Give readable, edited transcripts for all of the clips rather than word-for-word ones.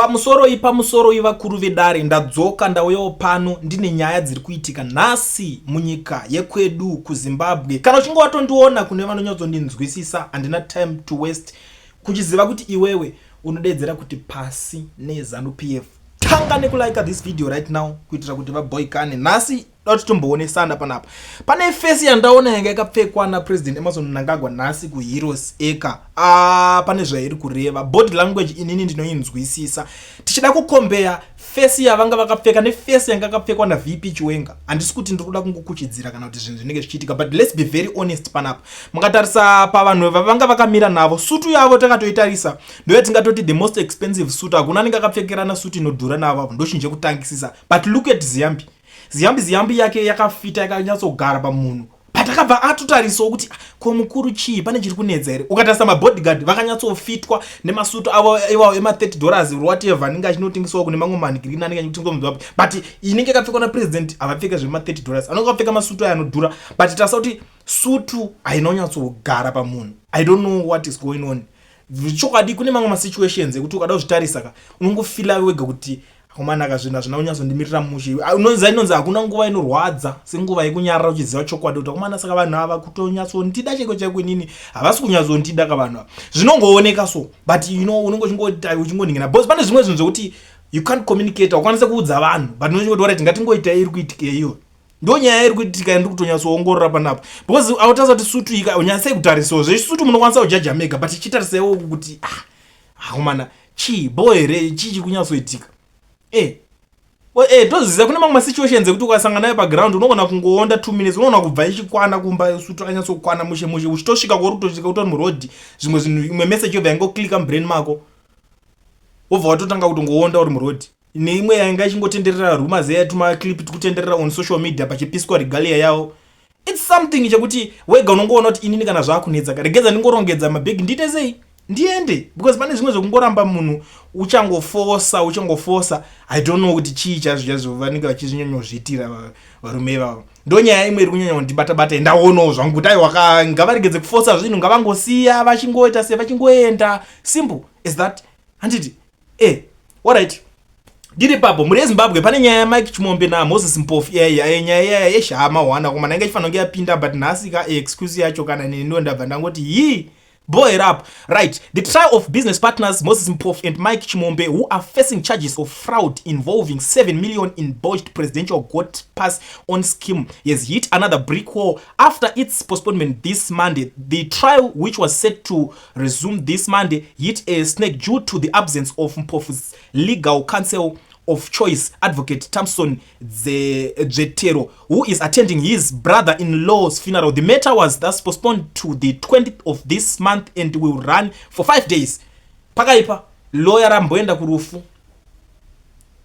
Pamusoroi, pamusoroi vakuru vedare. Ndadzoka, ndauyawo pano ndine nyaya dziri kuitika nhasi munyika yekwedu kuZimbabwe. Kana uchinge watondiona, kune vanonyatsondinzwisisa, handina time to waste. Kuchiziva kuti iwewe unodedzera kuti pasi neZANU PF, tanga nekulike this video right now kuitira kuti vaboikane. Nhasi da kuti tomboonesana panapa. Pane face yandaona yanga yakapfekwa naPresident Emmerson Mnangagwa nhasi kuHeroes Acre. Ah, pane zvairi kureva. Body language inini ndinoinzwisisa. Tichida kucompare face yavanga vakapfeka neface yanga akapfekwa naVP Chiwenga, handisi kuti ndiri kuda kungokuchidzira kana kuti zvinhu zvinenge zvichiitika, but let's be very honest panapa. Mukatarisa pavanhu vavanga vakamira navo, sutu yavo takatoitarisa, ndoyatingatoti the most expensive suit. Hakuna anenge akapfekerana sutu inodhura navo apo, ndochinje kutangisisa. But look at Ziyambi Ziyambi. Ziyambi yake yakafita, yakanyatsogara pamunhu, but akabva atotarisawo kuti, "Ah, ko mukuru chii? Pane chiri kunetsa here?" Ukatarisa mabodyguard, vakanyatsofitwa nemasutu avo iwawo ema$30, whatever anenge achinotengeswawo kune mamwe manhigirini anenge achitengeswa muZimbabwe, but inenge yakapfekwa napresident havapfeka zvema$30, anenge akapfeka masutu aya anodhura. But tarisa kuti sutu haina kunyatsogara pamunhu. I don't know what is going on. Chokwadi kune mamwe masituations ekuti ukada kuzvitarisa ka, unongofeela wega kuti akomanaka, zvinhu hazvina kunyatsondimirira mushe. Unonzi, inonzi hakuna nguva inorwadza senguva yekunyarara uchiziva chokwadi kuti akomana, saka vanhu ava kutonyatsondida chaiko chaiko, inini havasi kunyatsondida ka vanhu ava. Zvinongooneka so, but you know, unonge uchingoita uchingoningina because pane zvimwe zvinhu zvekuti you can't communicate, haukwanisi kuudza vanhu, but unongoti, "Alright, ngatingoita iri kuitika iyo." Ndo nyaya iri kuitika yandiri kutonyatsoongorora panapa, because autarisa kuti sutu ika unyatsei kutarisawo zvesutu, munokwanisa kujudge mega, but ichitarisaiwo kuti, ah, akomana, chii bo here? Chii chiri kunyatsoitika? Toziziva kune mamwe masituations ekuti ukasangana nayo paground unogona kungoonda 2 minutes, unogona kubva ichikwana kumba sutu akanyatsokwana mushe mushe, uchitosvika kwauri kutosvika utori murodhi, zvimwe zvinhu, imwe message yobva yangoclicka mubrain mako, wobva watotanga kutongoonda uri murodhi. Neimwe yanga ichingotenderera, rumours yetumaclip tikutenderera on social media pachipiswa regalia yavo, it's something chekuti wega unongoona kuti inini kana zvaakunetsa, regedza ndingorongedza mabhegi, ndiite sei, ndiende, because pane zvimwe zvekungoramba munhu uchangofosa, uchangofosa. I don't know kuti chii chaizvo chaizvo vanenge vachizvinyanyozviitira varume ivavo. Ndo nyaya imwe iri kunyanya kundibata-bata. Ndaonawo zvangu kuti aiwa, ngavaregedze kufosa zvinhu, ngavangosiya vachingoita se vachingoenda, simple as that, handiti? Alright, ndiri papo, mhuri yeZimbabwe, pane nyaya yaMike Chimombe naMoses Mpofu. Nyaya iya yeshama hwana komana inge ichifanira kunge yapinda, but nhasi ka excuse yacho kana neniwo ndabva ndangoti yi boy up. Right, the trial of business partners Moses Mpofu and Mike Chimombe, who are facing charges of fraud involving 7 million in botched presidential goat pass on scheme, has hit another brick wall after its postponement this Monday. The trial, which was set to resume this Monday, hit a snag due to the absence of Mpofu's legal counsel of choice, Advocate Thompson Dzvetero, who is attending his brother-in-law's funeral. The matter was thus postponed to the 20th of this month and will run for 5 days. Pakaipa, lawyer ramboenda kurufu,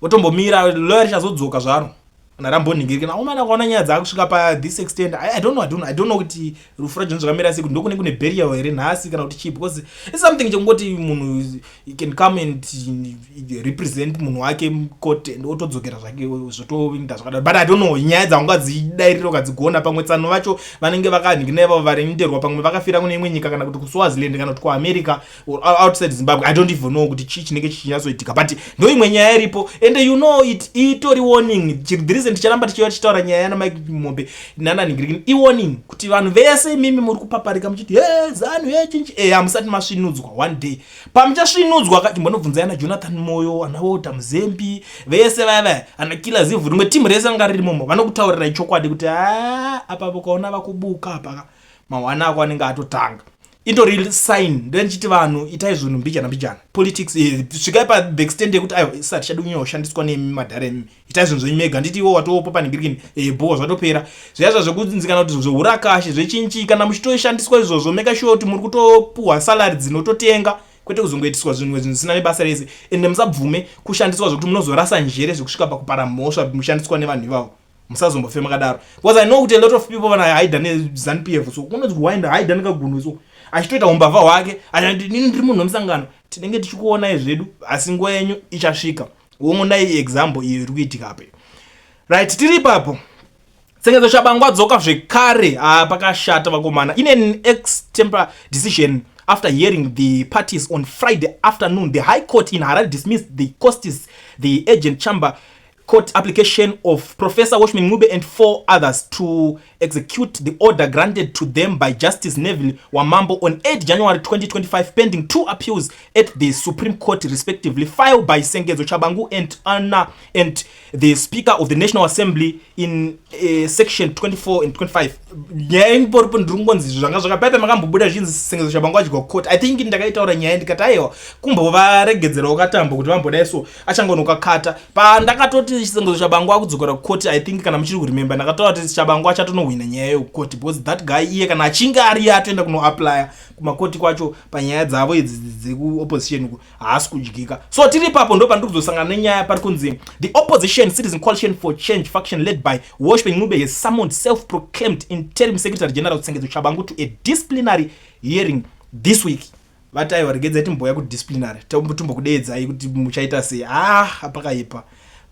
otombomira lawyer, richazodzoka zvaro kana rambonhingirikana. Omana kuona nyaya dzakusvika pa this extent, I don't know, I don't know, I don't know kuti rufu racho zvakamira sei, kuti ndokune kune burial here nhasi kana kuti chii, because it's something chekungoti munhu can come and represent munhu wake court and otodzokera zvake, zvotoinda zvakadaro. But I don't know, nyaya dzaungadzidairira ukadzigona, pamwe tsano vacho vanenge vakanhingirina ivavo varenderwa, pamwe vakafira kune imwe nyika kana kuti kuSwaziland kana kuti kuAmerica or outside Zimbabwe. I don't even know kuti chii chinenge chichinyatsoitika, but ndo imwe nyaya iripo. And you know it itori warning. The reason ticharamba tichiva tichitaura nyaya yana Mike Mombe nananhingirikini, iwarning kuti vanhu vese imimi muri kupaparika muchiti, "He, ZANU, he, chinchi." Hamusati masvinudzwa. One day pamuchasvinudzwa, chimbonobvunzai ana Jonathan Moyo, ana Walter Mzembi, vese vaya vaya, ana Killer Zivhu, rimwe timu rese ranga ririmomo, vanokutaurirai chokwadi kuti a apa ukaona vakubuka apa, mahwana ako anenge atotanga. Indori sign. Ndoendichiti vanhu, itai zvinhu mbijana mbijana. Politics, svikai pa the extent yekuti aiwa, isa tichadi kunyanya kushandiswa nemi madhara emi, itai zvinhu zvenyu mega. Nditi iwo watopo panhingirikini, bho zvatopera zviya zva zvekunzikana kuti zveurakashi zvechinchi. Kana muchitoshandiswa izvozvo, make sure kuti muri kutopuhwa salary dzinototenga, kwete kuzongoitiswa zvimwe zvinhu zvisina nebasa rese. Ende musabvume kushandiswa zvokuti munozorasa njere zvekusvika pakupara mhosva mushandiswa nevanhu ivavo. Musazombofe makadaro, because I know kuti a lot of people vanahaidha neZANU PF, so kunonzi kuwainda haidha nekagunhu, so achitoita umbavha hwake, achati, "Inini ndiri munhu wemusangano." Tinenge tichikuonai zvedu, asi nguva yenyu ichasvika. Wongonai example iyo iri kuitika apa. Right, tiri ipapo. Sengezo Tshabangu adzoka zvekare. Pakashata vakomana. In an extempore decision After hearing the parties on Friday afternoon, the High Court in Harare dismissed the costs the urgent chamber court application of Professor Welshman Ncube and four others to execute the order granted to them by Justice Neville Wamambo on 8 January 2025, pending two appeals at the Supreme Court respectively, filed by Sengezo Tshabangu and Anna and the Speaker of the National Assembly in section 24 and 25. Nyaya iripo, ndiri kungonzi zvanga zvakapaipa makambobuda zvinzi Sengezo Tshabangu adya court. I think ndakaitaura nyaya ndikati aiwa, kumbovaregedzerawo katambo kuti vambodai, so achangonokakata. Pandakatoti Sengezo Tshabangu akudzokera kukoti, I think kana muchiri kuremember, ndakataura kuti Tshabangu achatonohwina nyaya yekukoti because that guy iye kana achinge ari atoenda kunoapplya kumakoti kwacho panyaya dzavo idzi dzekuopposition uku, haasi kudyika. So tiri ipapo, ndo pandiri kuzosangana nenyaya pari kunzi the opposition Citizen Coalition for Change faction led by Welshman Ncube has summoned self-proclaimed interim secretary general Sengezo Tshabangu to a disciplinary hearing this week. Vati aiwa, regedzai timboya kudisciplinary, timbokudeedzai kuti muchaita sei. Ah, pakaipa,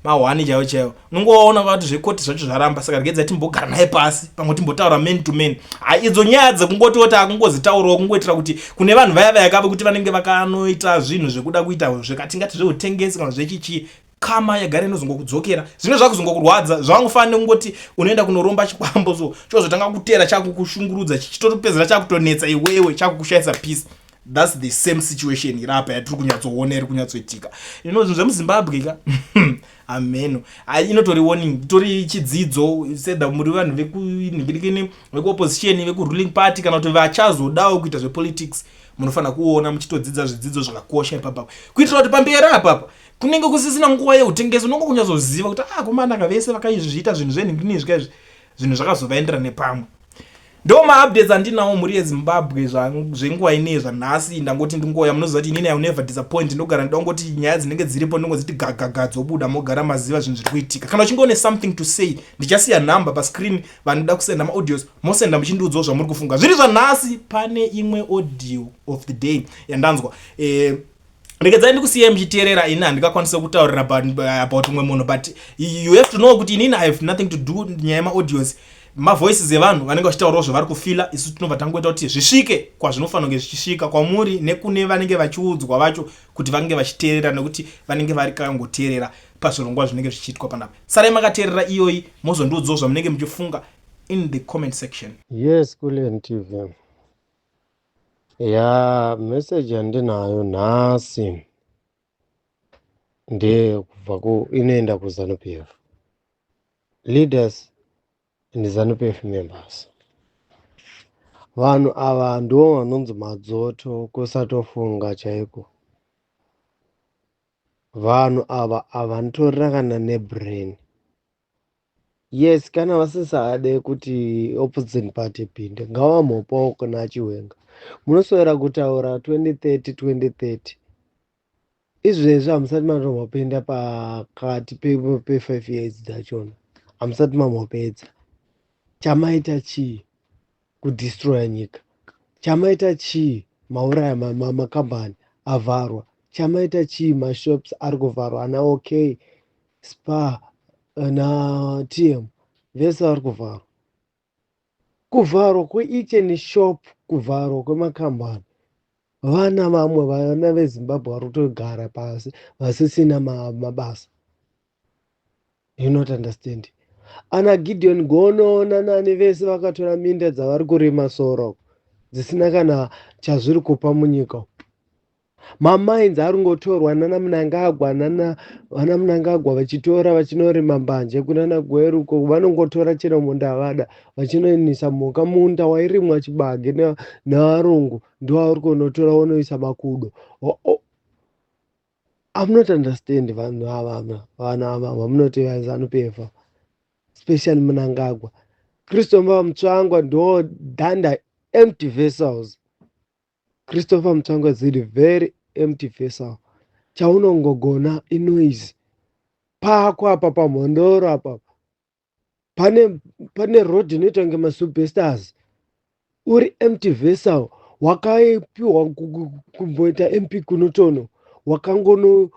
mahwani chaiwo chaiwo. Unongoona kuti zvekoti zvacho zvaramba, saka regedzai timbogara naye pasi pamwe timbotaura man to man. Hai, idzo nyaya dzekungototi akungozitaurawo kungoitira kuti kune vanhu vaya vayakave kuti vanenge vakanoita zvinhu zvekuda kuita zvekatingati zveutengesi kana zvechichi, kama yagara inozongokudzokera, zvino zvakuzongokurwadza. Zvavangofanira kungoti unoenda kunoromba chikwambo, so chozotanga kutera chakukushungurudza, chichitopedzera chakutonetsa iwewe, chakukushayisa peace. That's the same situation iri apa yatiri kunyatsoona iri kunyatsoitika. Ino zvinhu zvemuZimbabwe ka, ameno, inotori warning, itori chidzidzo, sedha muri vanhu vekunhingirikini, vekuopposition, vekuruling party, kana kuti vachazodawo kuita zvepolitics, munofanira kuona muchitodzidza zvidzidzo zvakakosha ipapapa, kuitira kuti pamberi apapa kunenge kusisina nguva yeutengesi, unonge kunyatsoziva kuti ah, komanaka vese vakaizviita zvinhu zvenhingirini zvika izvi, zvinhu zvakazovaendera nepamwe. Ndo maupdates andinawo, mhuri yeZimbabwe, zvenguva inei zvanhasi. Ndangoti ndingoya, munoziva kuti inini I never disappoint. Ndogara ndongoti nyaya dzinenge dziripo ndongoziti gagaga dzobuda, mogara maziva zvinhu zviri kuitika. Kana uchinge une something to say, ndichasiya nhamba pascreen. Vanoda kusenda maaudios, mosenda muchindiudzawo zvamuri kufunga zviri zvanhasi. Pane imwe audio of the day yandanzwa, regedzai ndikusiyai muchiteerera. Ini handingakwanisi kutaurira about umwe munhu, but you have to know kuti inini I have nothing to do nyaya yemaaudios, mavoices evanhu vanenge vachitaurawo zvavari kufeela. Isu tinobva tangoita kuti zvisvike kwazvinofanira kunge zvichisvika, kwamuri nekune vanenge vachiudzwa vacho, kuti vange vachiteerera, nekuti vanenge vari kangoteerera pazvirongwa zvinenge zvichiitwa panapa. Sarai makateerera iyoyi, mozondiudzawo zvamunenge muchifunga in the comment section. Yes, Kulen TV. Ya, message yandinayo nhasi ndeyekubva ku inoenda kuZANU PF leaders and ZANU PF members. Vanhu ava ndivo vanonzi madzoto, kusatofunga chaiko. Vanhu ava havanotorina kana nebrain. Yes, kana vasisade kuti opposition party ipinde, ngavambopawo kuna Chiwenga. Munoswera kutaura 2030 2030, izvezvi hamusati matombopinda pakati pe5 years dzachona, hamusati mambopedza. Chamaita chii? Kudestroya nyika. Chamaita chii? Mauraya makambani avharwa. Chamaita chii? Mashops ari kuvharwa, ana OK Spar na TM vese vari kuvharwa. Kuvharwa kweeach and shop, kuvharwa kwemakambani, vana vamwe vana veZimbabwe vari kutogara pasi vasisina mabasa. You not understand. Ana Gideon Gono nanani vese vakatora minda dzavari kurima soro dzisina kana chazviri kupa munyika. Mamines ari kungotorwa nana Mnangagwa, nana vana Mnangagwa, vachitora vachinorima mbanje kunana Gweru uko. Vanongotora chero munda vada, vachinoinisa mhuka. Munda wairimwa chibage nevarungu ndowauri kunotora wonoisa makudo. I'm not understand vanhu ava, vanhu ava vamunoti vaZANU PF, especially Mnangagwa, Christopher Mutsvangwa ndo dhanda, empty vessels. Christopher Mutsvangwa is a very empty vessel. Chaunongogona inoise pako apa paMhondoro apa, pane road inoita kunge masuperstars. Uri empty vessel. Wakaipiwa kumboita MP kunotono, wakangono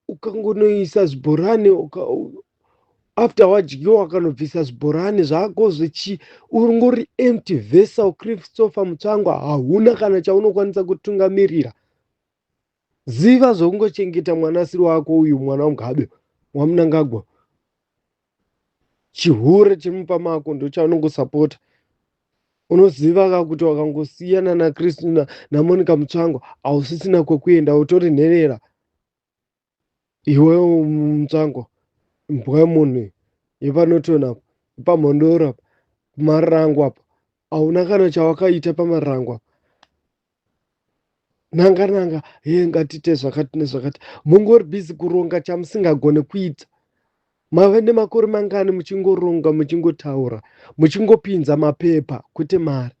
ukangonoisa zvibhorani. After wadyiwa wakanobvisa zvibhorani zvako zvechi, ungori empty vessel. Christopher Mutsvangwa, hauna kana chaunokwanisa kutungamirira. Ziva zvokungochengeta mwana asiri wako uyu, mwana waMugabe, waMnangagwa, chihure chemumba mako ndochaunongosapota. Unoziva ka kuti wakangosiyana naKristu naMonica Mutsvangwa, hausisina kwekuenda, utori nherera iwewo. Mutsvangwa, mbwa yemunhu yepaNorton apa, yepaMhondoro apa, kuMarangu apa, hauna kana chawakaita paMarangu apa. Nanga nanga ye ngatiite zvakati nezvakati, mungori busy kuronga chamusingagone kuita. Mave nemakore mangani muchingoronga, muchingotaura, muchingopinza mapepa kwete mari?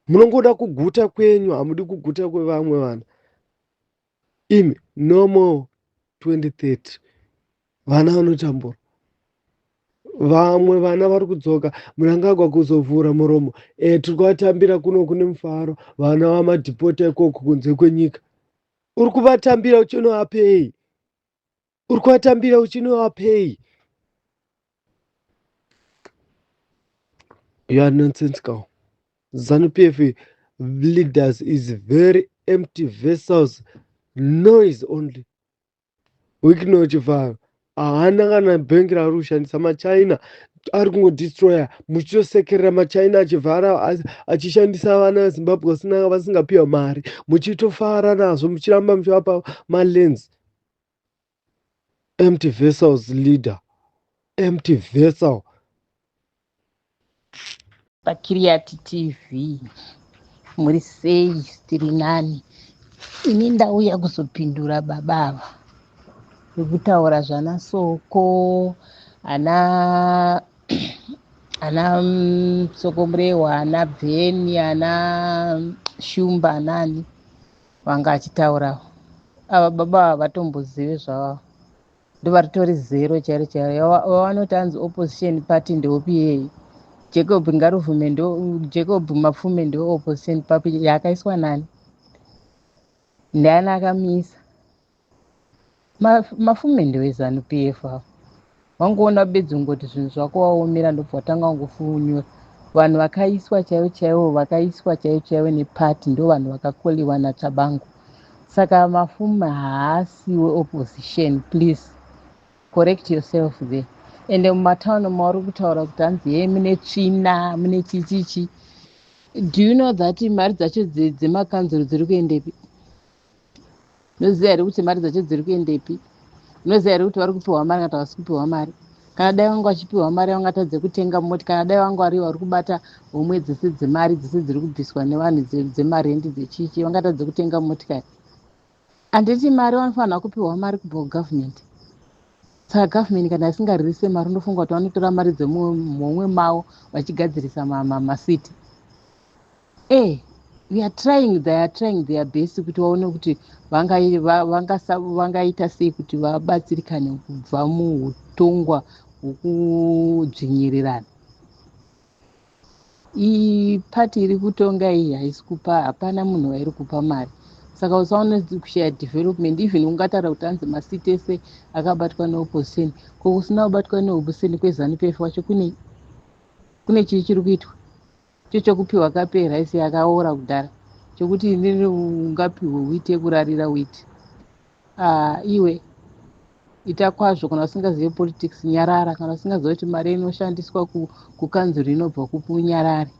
Munongoda kuguta kwenyu, hamudi kuguta kwevamwe vanhu imi. No more 2030. Vana vanotambura, vamwe vana vari kudzoka. Mnangagwa kuzovhura muromo, tiri kuvatambira kuno kune mufaro vana vamadhipota ikoko kunze kwenyika. Uri kuvatambira uchinovapei? Uri kuvatambira uchinovapei? You are nonsensical. ZANU PF leaders is very empty vessels, noise only. Wicknell Chivayo haana kana bhengi raari kushandisa. MaChina ari kungodestroya, muchitosekerera maChina achivhara, achishandisa vana veZimbabwe vasina, vasingapiwa mari, muchitofara nazvo, muchiramba muchivapa malands. Empty vessels leader, empty vessel. PaKiriati TV, muri sei? Tiri nani. Ini ndauya kuzopindura baba ava vekutaura zvana Soko, ana Soko Murehwa, ana Bveni, ana Shumba, anani vanga achitaura ava. Baba ava vatombozive zvavavo, ndovaritori zero chairo chairo. Vavanoti anzi opposition party ndeupi yei? Jacob Ngarivhume ndo Jacob Mapfume ndo opposition party yakaiswa nani? Ndiani akamisa Mafume? NdeweZANU PF avo. Wangoona bedzi ungoti zvinhu zvako waomera, ndobva watanga wangofunyura. Vanhu vakaiswa chaivo chaivo, vakaiswa chaivo chaivo nepati, ndo vanhu vakakoliwa naTshabangu. Saka Mafume haasi weopposition, please correct yourself there. Ende mumatauni mauri kutaura kuti hanzi ye mune tsvina, mune chichichi, do you know that mari dzacho dzemakanzuro dziri kuendepi? Unoziva here kuti mari dzacho dziri kuendepi? Unoziva here kuti vari kupiwa mari kana vasi kupiwa mari? Kana dai vanga vachipiwa mari, vangatadze kutenga moti? Kana dai vanga vari vari kubata homwe dzese dzemari dzese dziri kubviswa nevanhu, dzemarendi, dzechichi, vangatadze kutenga motikari? Handiti mari vanofanira kupiwa mari kubva kugovernment? Saka government kana isingaririse mari, unofunga kuti vanotora mari dzemumhomwe mavo vachigadzirisa masiti? We are trying, they are trying their best kuti vaone kuti vangaita sei kuti vabatsirikane kubva muutongwa hwokudzvinyirirana. Iyi pati iri kutonga iyi haisi kupa, hapana munhu wairi kupa mari. Saka usaone kushaya development. Even ungataura kuti anzi masiti ese akabatwa neopposition, ko kusina kubatwa neopposition kweZANU PF wacho kune chii chiri kuitwa? Cho chokupiwa kape raisi yakaora kudhara, chokuti inini ungapiwe wheat yekurarira wheat. Ah, iwe ita kwazvo. Kana usingazive politics, nyarara. Kana usingazive kuti mari inoshandiswa kukanzuro inobva kupi, unyarare.